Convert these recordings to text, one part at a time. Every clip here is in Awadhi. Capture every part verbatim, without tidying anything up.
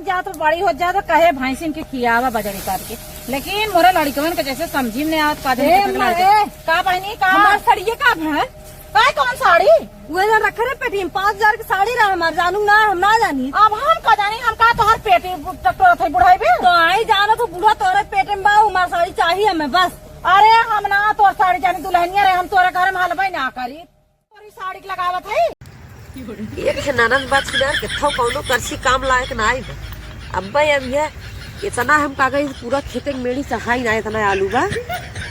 जा तो बड़ी हो जा तो कहे भैंसिन के खियावा बजरी काट के, लेकिन मोरे लड़िकवन के जैसे समझी में आवत का ए, जाने अम्मा, लड़के। ए। का बहनी, का? हमार सड़िए का भैं? का कौन साड़ी? उहे जन रखे रहे पेटी में, पाँच हजार के साड़ी रहा हमार, जानू ना, हम ना जानी। अब हम का जानी, हम का तोहर पेटी टटोरत है बुढ़ाई बे? तो आई जानो तो बूढ़ा तोहरे पेट में बा, हमार साड़ी चाहिए हमें बस। अरे हम ना तोर साड़ी जानी, दुल्हनिया रहे, हम तोरे घर में हलबे ना करी। तोरी साड़ी के लगावत है। एक ठे ननद बा छिनार के थौ कौनो करसी काम लायक ना आई बा। अब्बे अब यह इतना हम का कही पूरा खेते के मेड़ी चढ़ाई ना इतना आलू बा,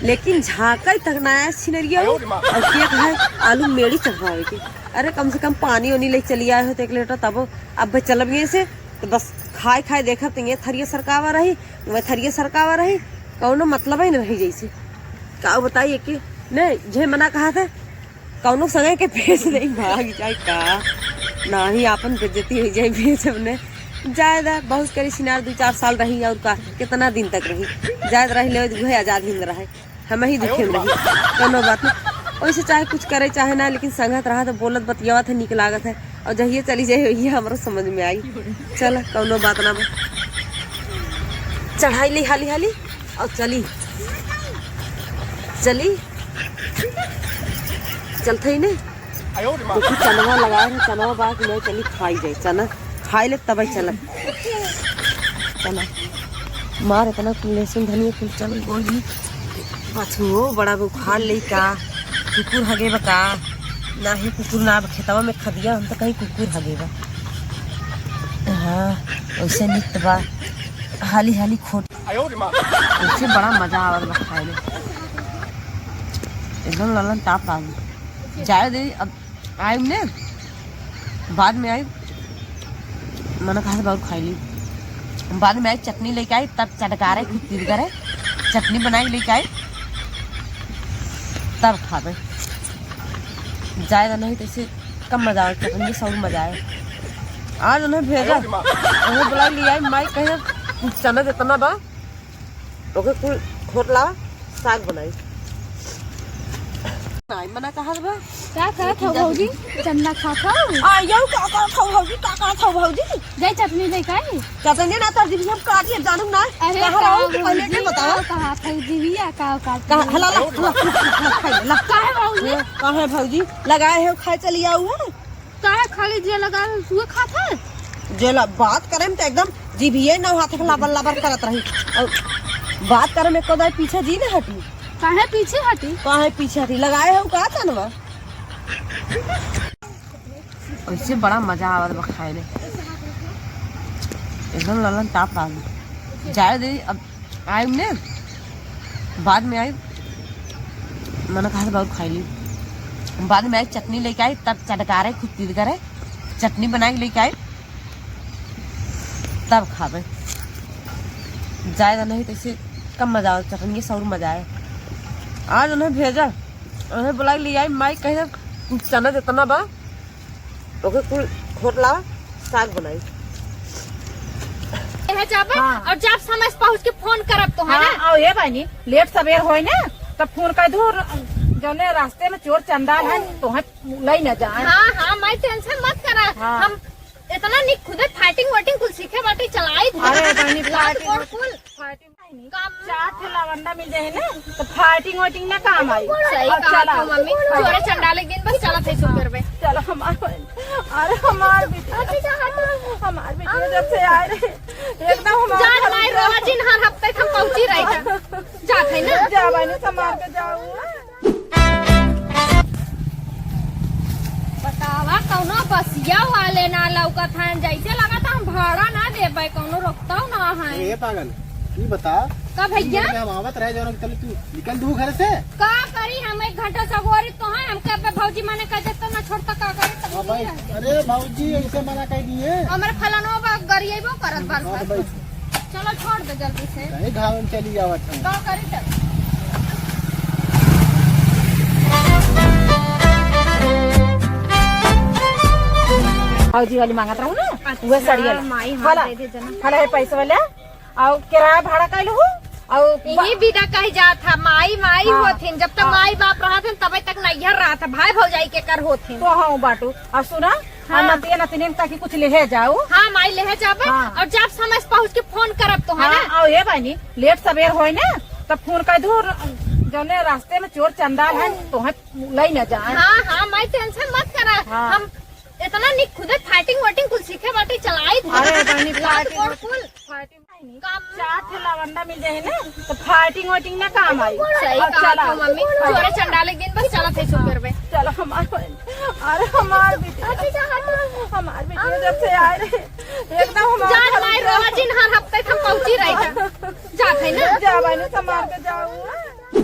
लेकिन झांकई तक ना आया छिनरिया हो। और के कहे आलू मेड़ी चढ़ावे के। अरे कम से कम पानी ओनी ले चली आए हो तो एक लीटर तब अब चलब ये से तो बस खाए खाए देखब तो ये थरिया सरकावा रही, वह थरिया सरकावा रही, कौनो मतलब ही न रही जैसे। का बताइए कि नहीं जे मना कहा था कौनो संगे के भेज नहीं भाग जाए का, ना ही आपन बेइज्जती हो जाए भेज अपने। जाए दा बहुत करी सिनार दो चार साल रही और का कितना दिन तक रही, जाए रही ले वह आजाद हिंद रहे, हम ही दुखे में रही, कौनो बात नहीं। वैसे चाहे कुछ करे चाहे ना, लेकिन संगत रहा तो बोलत बतियावत है, निक लागत है, और जहिए चली जाए ये हमरो समझ में आई। चल कौनो बात ना बा, चढ़ाई ली हाली हाली और चली, चली चलते ही नहीं। देखी चनवा लगाए हैं, चनवा बा कि नहीं, चली खाई जाए, चना खाई ले तब चल। चना मार इतना कुल लहसुन धनिया कुल चल गोली। पाछू हो बड़ा बुखार ले का, कुकुर हगे बा का? नाही कुकुर ना बा, खेतवा में खदिया हम तो कहीं कुकुर हगे बा। हाँ वैसे नित बा, हाली हाली खोट। वैसे बड़ा मजा आवत बा खाए में, एकदम ललन टाप आ गई। जाए दे अब आइब ने, बाद में आइब। मना कहा था बहुत खाई ली, बाद में आइब चटनी लेके आई तब चटकारे खूब तिल करे चटनी बनाई लेके आई तब खाबे। जाए तो नहीं तो इसे कम मजा आवे, चटनी से और मजा आवे। आज उन्हें भेजा, उन्हें बुलाई लिया आई, माई कहे चना जितना बा ओके कुल खोट लावा, साग बनाई। नाई मना कहत बा। का कहत हो भौजी? चन्ना खा खाओ। आ, यौ का कहत हो भौजी? का कहत हो भौजी? जाई चटनी लेके आई। चटनी ना तर दीदी हम काटी जानू ना। अरे कहाँ का रहो कि पहले के भौजी, बताओ। का कहत हो जीविया का काट कहाँ? हला, ला, ला, ला, ला, ला, ला। काहे भौजी? हाँ, काहे भौजी? लगाए हो खाए चली आओ है। काहे खाली जे लगा है, उहे खात है? जे ला-, बात करे में तो एकदम जीभिये नौ हाथ के लबर लबर करत रही। और बात करे में एको दाई पीछे जी ना हटी। काहे पीछे हटी? काहे पीछे हटी? लगाए हो का चनवा? ऐसे बड़ा मजा आवत बा खाए में। एकदम ललन टाप आ गई। जाए दे अब। आइब ने, बाद में आइब। मना कहा था बहुत खाई ली। बाद में आइब, चटनी लेके आइब, तब चटकारे खूब तिल करे, चटनी बना के लेके आइब, तब खाबे। जाएगा नहीं तो इसे कम मजा आवे, चटनी से और मजा आए। आज उन्हें भेजा, उन्हें बुलाई ले आई, माई कहे कुछ चना जितना बा, ओके कुल खोट लावा, साग बनाई। यहाँ जाबे हाँ। और जब समय से पहुँच के फोन करब तो है हाँ, ना? और ये बहनी, लेट सवेर होई ना, तब फोन कर दू, जौने रास्ते में चोर चंडाल है, तो है लई ना जाए। हाँ, हाँ, मैं टेंशन मत करा। हाँ। हम इतना निक खुदे फाइटिंग वाइटिंग कुल सीखे बाटी चलाई अरे बहनी, लात फाइटिंग गोड़ कुल। फाइटिंग काम चार ठे लवंडा मिल जाए ना, तो फाइटिंग वाइटिंग ना काम आई। सही और कहा चला। तो मम्मी, चोरे चंडाले के दिन बस चला थे शुरू करबे। चलो हमार, अरे हमार बेटी, हमार बेटी जब से आए रहे, एकदम हमार जान घर भाई में रोवा जिन हर हफ्ते हम पहुंची रही था। जात है ना? जा बहनी, संभाल के जाओ। बतावा, कौनो बसिया वाले ना लौकत हन, जैसे लगत हम भाड़ा ना देबै, कौनो रोकतौ ना है। ए पागल, ई बता, का भैया? ई हम आवत रहे जौन तले तू निकल दू घर से। का करी हम एक घंटा से अगोरी तो है, हमके अब भौजी मने कह दे तो ना छोड़ता का करी तब हाँ भाई, नहीं रहते। अरे भौजी ऐसे मना कह दिए। हमरे फलानो बा गरिएबो करत बार हाँ बार। भाई। चलो छोड़ दे जल्दी से। कहीं घाव में चली आवत है। का करी तब? भौजी वाली मांगत रहू ना, अच्छा, उहे सड़िया ला। माई, हाँ, हला, दे दे जना। हला है पैसा वाला। और किराया भाड़ा का लहू? और यही विदा कही जात था, माई, माई हाँ, होथिन। जब तक हाँ। माई बाप रहत हैं, तबे तक नैहर रहत है। भाई भौजाई के कर होथिन। तो हाँ बाटू। और सुना, हाँ। और नतिया नतिनिन ताकि कुछ लेहे जाऊ। हाँ माई, लेहे जाबे। हाँ। और जब समय से पहुँच के फोन करब तो, है हाँ, ना? और ये बहिनी, लेट सबेर होई ना, तब फोन कर दू, जौने रास्ते में चोर चंडाल है, तोहे लई न जाए। हाँ, हाँ, माई टेंशन मत करा। हाँ। हम इतना निक खुदे फाइटिंग वाइटिंग कुल सीखे बाटी, चलाई थे। अरे बहिनी, लात फाइटिंग गोड़ कुल। फाइटिंग नहीं। काम चार ठे लवंडा मिल जाए ना, तो फाइटिंग वाइटिंग ना काम आई। सही और कहा चला। तो मम्मी, चोरे चंडाले के दिन बस चला थे शुक्र बे। चला हमार, अरे हमार बेटी, हमार बेटी जब से आए रहे, एकदम हमार जान घर माई में रोवा जिन हर हफ्ते हम पहुंची रही था। जात है ना? जा बहिनी, संभाल के जाऊ।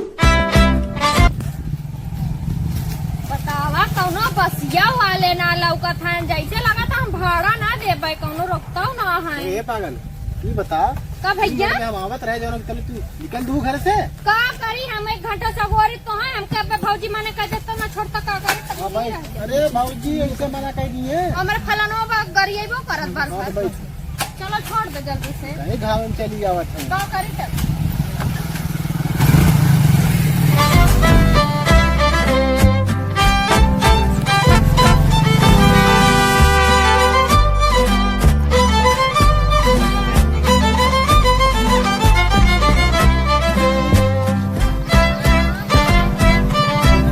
बतावा, कौनो बसिया वाले ना लौकत हैं, जैसे लगत हम भाड़ा ना देबै, कौनो रोकतौ ना है। ए पागल, ई बता, का भैया? तू हम आवत रहे जौन, तले तू निकल दू घर से। का करी, हम एक घंटा से अगोरी तो है, हमके अब भौजी मने कह दे तो ना छोड़ता, का करी, तब हाँ नहीं भाई, रहते। अरे भौजी ऐसे मना कर दिए। हमरे फलानो बा गरिएबो करत बार हाँ बार। भाई। चलो छोड़ दे जल्दी से। कहीं घाव में चली आवत है। का करी तब?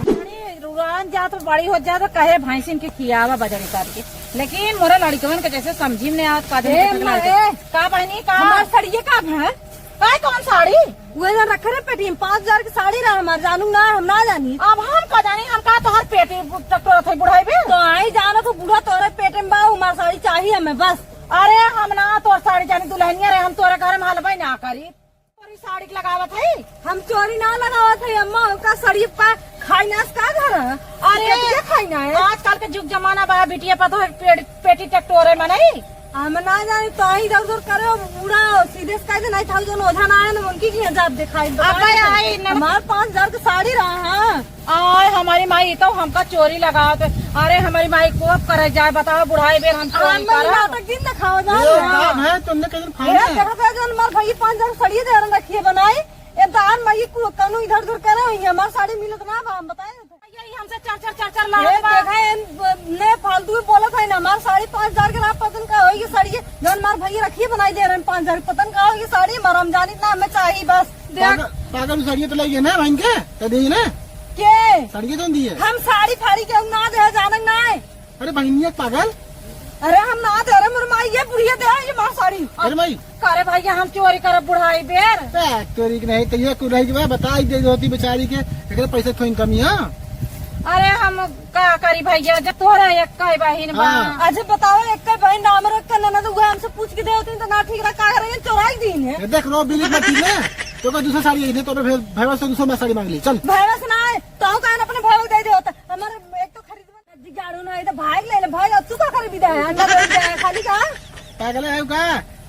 अरे, रुआन जात बड़ी हो जात, कहे भैंसिन के खियावा बजरी काट के। लेकिन मोरे लड़कवन के जैसे समझी में नहीं आवत, का जाने ए, कितना मारे। लड़के। का बहिनी, का? हमार सड़िए का भा? का कौन साड़ी? उहे जौन रखे रहे पेटी में, पाँच हजार के साड़ी रहा हमार, जानू ना, हम ना जानी। अब हम का जानी, हम का तोहर पेटी टटोरत है बुढ़ाई बे? तो आई जाना तो बूढ़ा तोहरे पेट में बा, हमार साड़ी चाहिए हमें बस। अरे हम ना तोर साड़ी जानी, दुल्हनिया रहे, हम तोरे घर में हलवाई ना करी। चोरी साड़ी के लगावत है? हम चोरी ना लगावत है अम्मा, हमका सड़िए पा खाई नास का घर है? अरे, ये खाई ना है? आजकल के जुग जमाना बा, बिटिया पतोह पेट, पेटी टटोरे मनई। हम ना जानी, तो ही इधर उधर करे, बूढ़ा सीधे से कह दे, नहीं था जौन ओझा ना आए ना, उनकी की जात दिखाई दो। अब भाई आई ना। हमार पाँच हजार के साड़ी रहा है। आय, हमारी माई, ई तो हमका चोरी लगावत है। अरे, हमारी माई को अब करे जाए, बताओ, बुढ़ाई बेर हम चोरी हम करब? नाटक दिन दिखाओ जा ए, रहा। काम है, तुमने कहीं ए, खाना है? देखो तो जौन हमार भाई पाँच हजार साड़ी दे रहा रखिए बनाई। ए, दान माई को कौनो इधर उधर करे हुई है, हमार साड़ी मिलत ना बा, हम बताए। यही हमसे चर चर चर चर ए, लड़त बा। देखा, एन, ने फालतू ही बोलत है ना, हमार साड़ी पाँच हजार के ना पतन का होई ये साड़ी, जौन हमार भैया रखिए बनाई दे रहे हैं पाँच हजार, पतन का होई ये साड़ी, हमार हम जानी ना, हमें चाहिए बस। देख। पागल, पागल साड़ी तो लई है ना बहन के, तो दी ना। के? साड़ी के जौन दी है। हम साड़ी फाड़ी के हम ना दे, जानक ना है। अरे बहनिया पागल। अरे हम ना दे रहे, मोर माई ये बुढ़िया दे, ये मार साड़ी। अरे माई। अरे भैया, हम चोरी करब बुढ़ाई बेर? ए, चोरी के नहीं, तो ये कुल रही के बा, बताई दे होती बेचारी के, एकरे पैसे थोड़ी कमी है। अरे हम का करी भैया, जब तोहरा एक कई बहिन बा। हाँ। अच्छा बताओ, एक कई बहिन ना, हमरे एक कई ननद, उहे हमसे पूछ के दे होती तो ना ठीक रहा, का करेंगे, चोराई दीन है। ये देख रो बिलिक मत ठीक है, तो कोई दूसरा साड़ी दे, तो फिर भैया से दूसरा साड़ी मांग ली, चल। भैया से ना है, तो कहन अपने भैया को दे दे होता, हमारे एक तो खरीद जी, गाड़ू ना, ये तो भाग ले ले, भाग, अब तू का करे विदा है? अंडा दे दे, खाली का? पागल है का?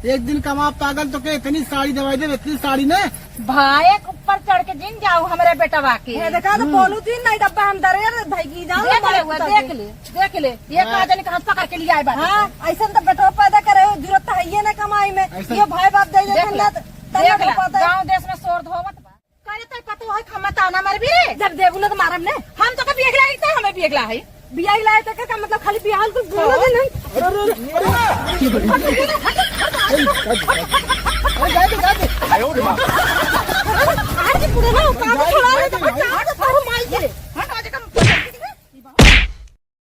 एक दिन कमा पागल तो के इतनी साड़ी दवाई दे, इतनी साड़ी ने। भाई, एक ऊपर चढ़ के जिन जाऊ हमरे बेटवा के। ये देखा तो हम्म। बोलू जिन नहीं डब्बा हम दरे रे भाई की जाओ देख ले, मार हुआ, कुत्ता देख के। ले, देख ले। ये हाँ। कहा जाने के हाथ पकड़ के लिया है बात। हाँ, ऐसा तो बेटवा पैदा करे हो, जरूरत तो है ये ना कमाई में। ऐसा ये भाई बाप दे दे देख ले, तन्ना, तन्ना देख ले, डब्बा दे। गाँव देश में शोर धोवत बा। करे तो पतो है, खम्मा ताना मरबी रे। जब देबू ना तो मारब ने। हम तो का बियगला है, तो हमें बियगला है। बियगला है तो का मतलब खाली बियाहल को बोलो दे नहीं। अरे, अरे, अरे।